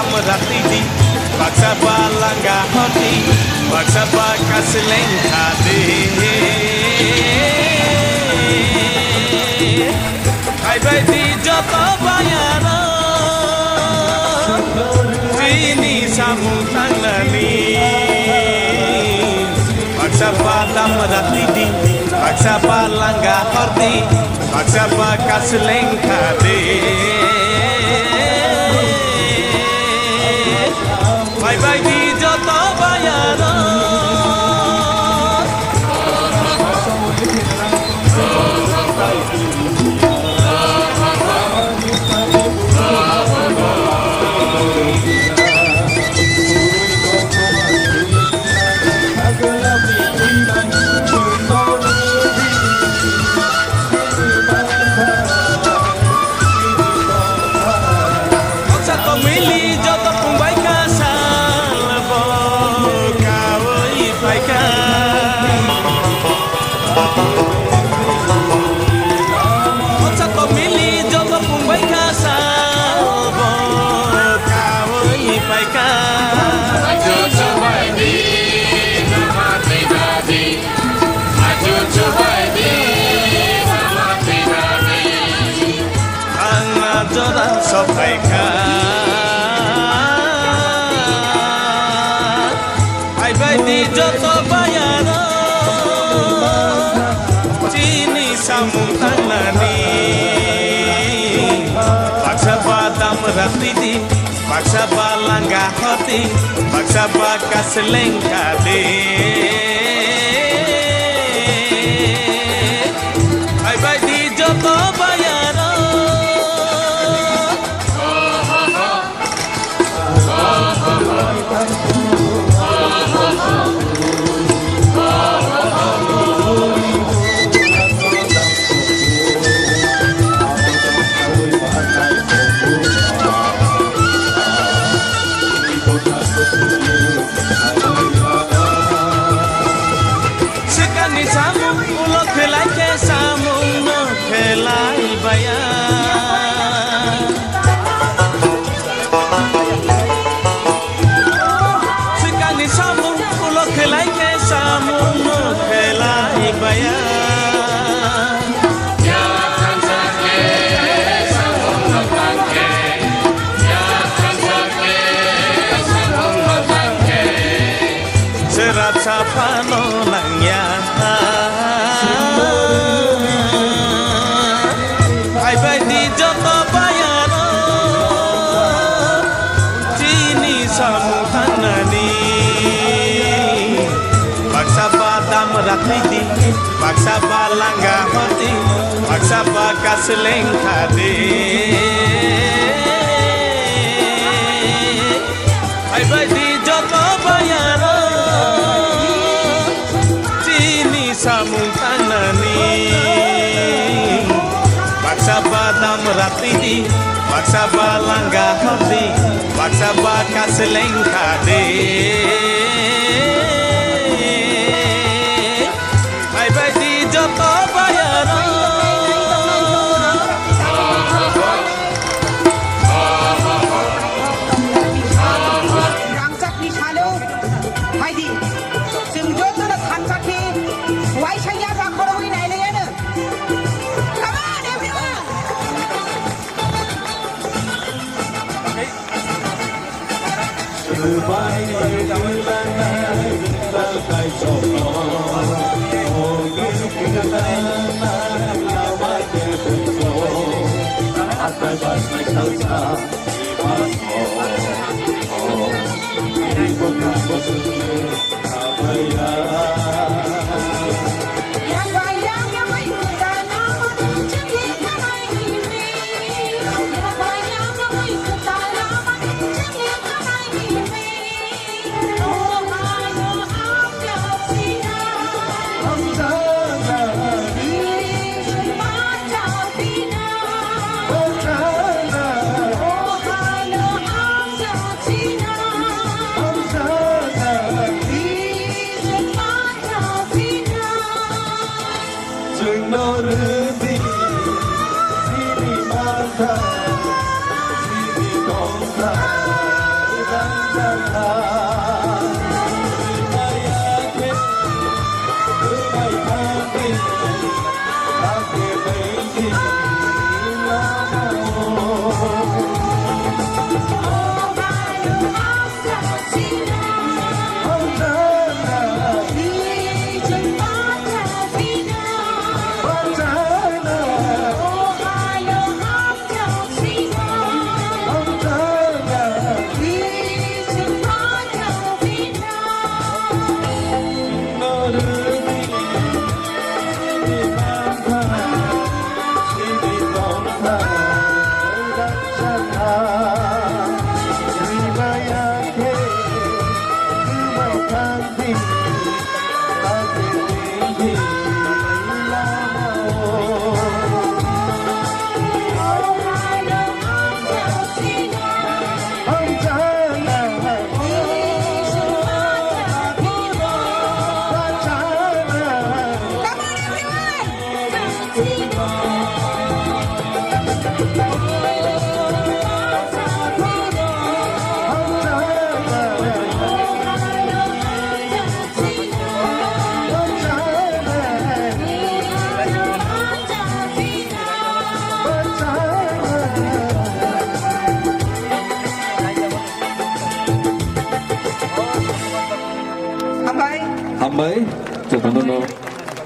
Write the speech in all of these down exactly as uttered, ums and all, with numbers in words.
Ratidi, baksa ba langa hoti, baksa ba kasleng khadi. Hai bai di joto bayaro, bini samung tangnani. Baksa ba dam ratidi, baksa ba langa hoti, baksa ba kasleng khadi. Bai bai di joto bayaro. Baksa komili joto pungbai kha sal bo kaui phaikha. Baksa komili joto pungbai kha sal bo kaui phaikha. Ang na jora sophai kha. Hai bai di joto bayaro, chini samung tangnani. Baksa ba dam ratidi, baksa ba langa hoti, baksa ba kasleng khadi. Hai bai di joto bayaro. Swkangni samung ulo khlai khe samung no khlai baya. Swkangni samung ulo khlai khe samung no khlai baya. Sera saphano nangya. Hai bai di joto bayaro, chini samung tangnani. Baksa ba dam ratidi, baksa ba langa hoti, baksa ba kasleng khadi. Hai bai di joto bayaro, chini samung tangnani. Baksa ba dam ratidi, baksa ba langa hoti, baksa ba kasleng khadi. Hai bai di joto bayaro. Rangchakni salo, hai di, chwng jotono thansa khe uaisa ya ba khoroknwi nailaiano. Come on, everyone! Chwngno rwdi, chini mantha, chini tongtha. Hambai. Hambai, jotono no.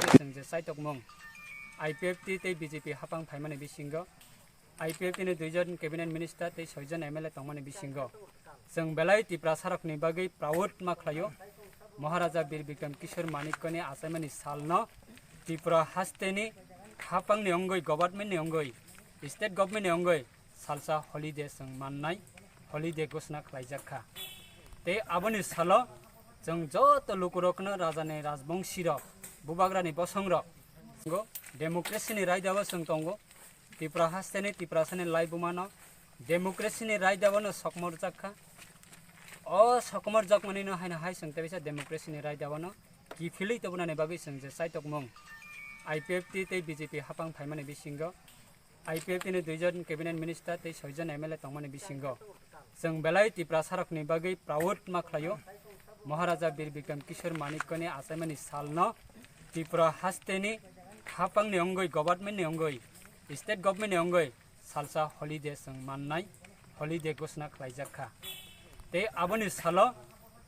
Chwng je chaitokmung I P F T tei B J P hapang phaimani bisingo I P F T ni duijon cabinet minister tei soijon M L A tongmani bisingo chwng belai Tiprasarokni bagwi proud ma khlaio. Maharaja Bir Bikram Kishore Manikyani achaimani salno Tripura hasteni hapangni wngwi, government ni wngwi, state government ni wngwi salsa holiday chwng mannai, holiday ghosna khlaijak kha. Tei aboni salo chwng joto lukurokno rajani rajbongsirok, bubagrani bosongrok, democracy ni raidao chwng tongo. Tripura hasteni Tiprasani laibumano democracy ni raidao no sokmorjak kha. O sokmorjakmani no haino hai chwng teisa democracy ni raidao no kiphilwi tobonani bagwi chwng je chaitokmung I P F T tei B J P hapang phaimani bisingo I P F T ni duijon cabinet minister tei soijon M L A tongmani bisingo chwng belai Tiprasarokni bagwi proud ma khlaio. Maharaja Bir Bikram Kishore Manikyani achaimani salno Tripura hasteni hapangni wngwi, government ni wngwi, state government ni wngwi salsa holiday chwng mannai, holiday ghosna khlaijak kha. Tei aboni salo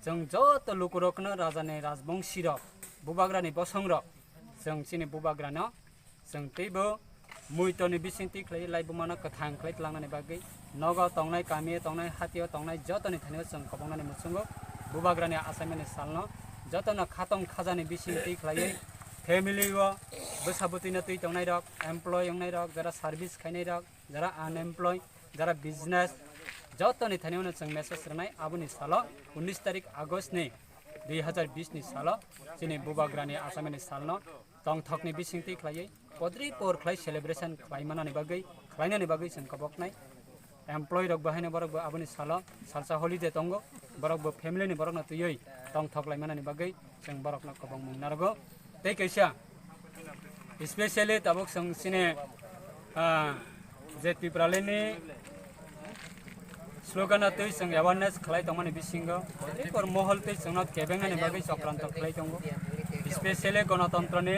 chwng joto lukurokno rajani rajbongsirok, bubagrani bosongrok, chwng chini bubagrano chwng teibo muitorni bising twi khlai laibumano kwthang khlai tlangnani bagwi, nogo tongnai, kamio tongnai, hatio tongnai jotoni thanio chwng kobongnani muchungo. Bubagrani achaimani salno jotono khatong khajani bising twi khlaiwi family o bwsa bwtwino twi tongnairok, employee wngnairok, jara service khainairok, jara unemployed, jara business, jotoni thanio chwng message rwnai. Aboni salo unnish tarik August ni dui hazar bish ni salo chini bubagrani achaimani salno tongthokni bisingtwi khlaiwi podri por khlai celebration khlaimanani bagwi, khlainani bagwi chwng koboknai. Employee rok bo haino borok bo aboni salo salsa holiday tongo, borok bo family ni borokno twiwi tongthok laimanani bagwi chwng borokno kobongmung narwgo. Tei kaisa specially tabuk chwng chini, ah, je Tipralandni slogan o twi chwng awareness khlai tongmani bisingo, tei kor mohol twi chwngno kebengnani bagwi chokranto khlai tongo. Specially gonotontroni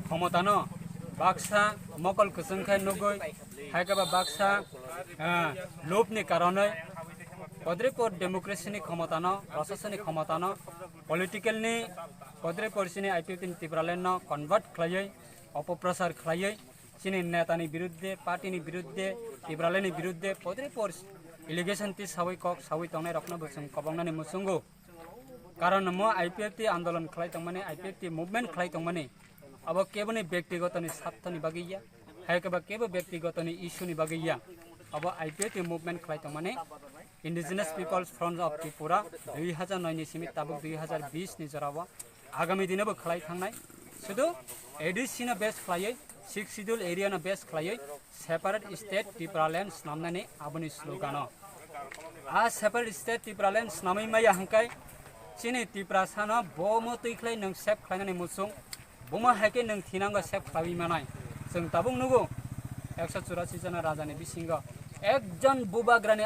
khomotano baksa mokol kwchwng khe nugwi, hai khe ba baksa, ah, lobni karonwi Kodripur democracy ni khomotano, proshasoni khomotano, political ni Kodripur chini I P F T ni Tipraland no convert khlaiwi, opoprosar khlaiwi, chini neta ni birudde, party ni birudde, Tipraland ni birudde, Kodripur allegation twi sawi kok sawi tongnai rokno bo chwng kobongnani muchungo. Karon mo I P F T andolon khlai tongmani, I P F T movement khlai tongmani, abo keboni byaktigotoni sarthoni bagwi ya, hai khe ba kebo byaktigotoni issue ni bagwi ya. Abo I P F T movement khlai tongmani Indigenous People's Front of Tripura dui hazar noi ni simi tabuk dui hazar bish ni jorao agami dino bo khlai thangnai. Sudu A D C no base khlaiwi, Sixth Schedule area no base khlaiwi, separate state Tipraland snamnani aboni slogan o. A separate state Tipraland snamwi maya hwnkhe chini Tiprasano bomo twi khlai nwng save khlainani muchung, bomo hai khe nwng thinango save khlaiwi manai. Chwng tabuk nugo ekso churasi jona rajani bisingo ekjon bubagrani